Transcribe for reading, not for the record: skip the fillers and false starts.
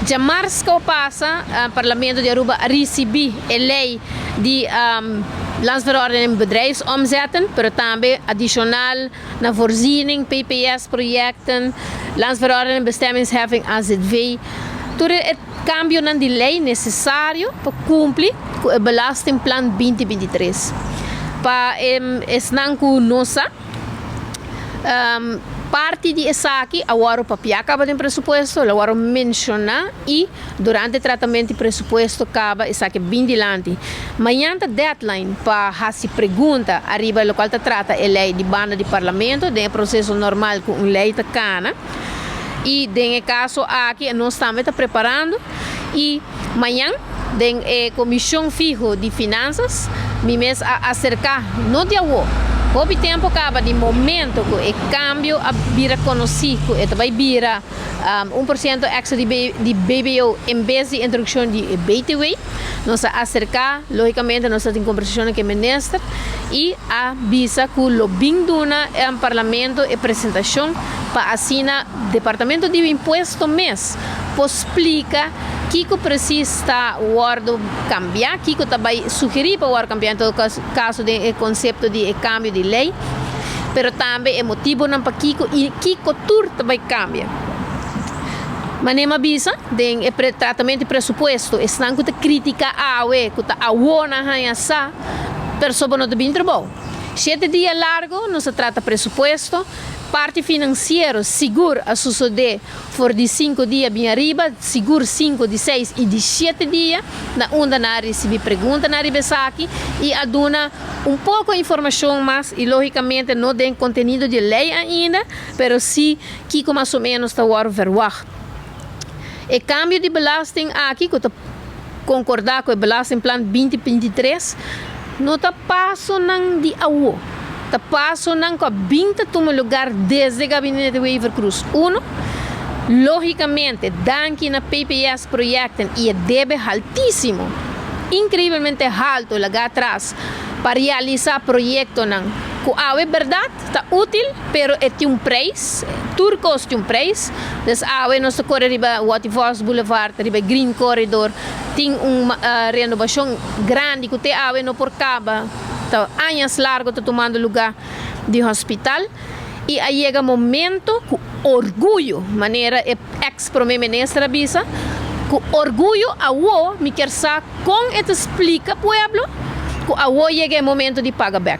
Diamars cu pasa, Parlamento di Aruba a ricibi e ley di Landsverordening Bedrijfsomzetten, pero tambe adicional na voorziening, PPS projecten, Landsverordening Bestemmingsheffing AZV. Tur e cambionan di ley necesario pa cumpli cu e Belastingplan 2023. Pa esnan cu no sa, parti di esaki a wordo papia caba den presupuesto, a wordo menciona y durante tratamento di presupuesto caba esaki bin dilanti. Mañan ta deadline pa haci pregunta ariba loke ta trata e ley di banda di Parlamento, den proceso normal cu un ley ta cana. Y den caso aki nos tambe ta preparando y mañan den Comision Fiho di Finanzas mi mes a acerca, no di awo, hopi tempo caba, di momento cu e cambio a bira conoci, cu e bay bira 1% extra di BBO en bes di introduccion di BTW. Nos a acerca, logicamente nos tin combersacion cu e minister y a bisa cu lo bin duna na Parlamento e presentacion pa asina Departamento di Impuesto mes por splica kico precies ta wordo cambia, kico tambe sugeri pa wordo cambia, en todo caso di concepto di cambio di ley, pero tambe e motibonan pa kico y kico tur tambe cambia. Manera m'a bisa, den e tratamento di presupuesto, esnan cu ta critica awe, cu ta awo nan a haya sa, pasobra no ta bin trabou. 7 dia largo nos a trata presupuesto, parti financiero sigur a sucede for di 5 dia bin ariba, sigur 5, di 6 y di 7 dia, na unda nan a ricibi pregunta riba esaki y a duna un poco informacion mas y logicamente no den contenido di ley ainda, pero si kico mas o menos ta wordo verwacht. E cambio di belasting aki, cu ta concorda cu e Belastingplan 2023, no ta pasonan di awo. Ta pasonan cu a bin ta tuma lugar desde gabinete Wever-Croes 1. Logicamente, danki na PPS projecten y e debe altisimo, increiblemente halto, laga atras, pa realisa proyectonan. Cu awe berdad ta util, pero e tin un prijs, tur cos tin un prijs. Dus awe nos ta core riba Watty Vos Boulevard, riba Green Corridor, tin un renovacion grandi cu te awe no por caba. Ta aña largo ta tumando lugar di hospital. Y a yega momento cu orguyo, manera ex-prome minister a bisa, cu orguyo awo mi kier sa con e ta splica pueblo, cu awo a yega e momento di paga back.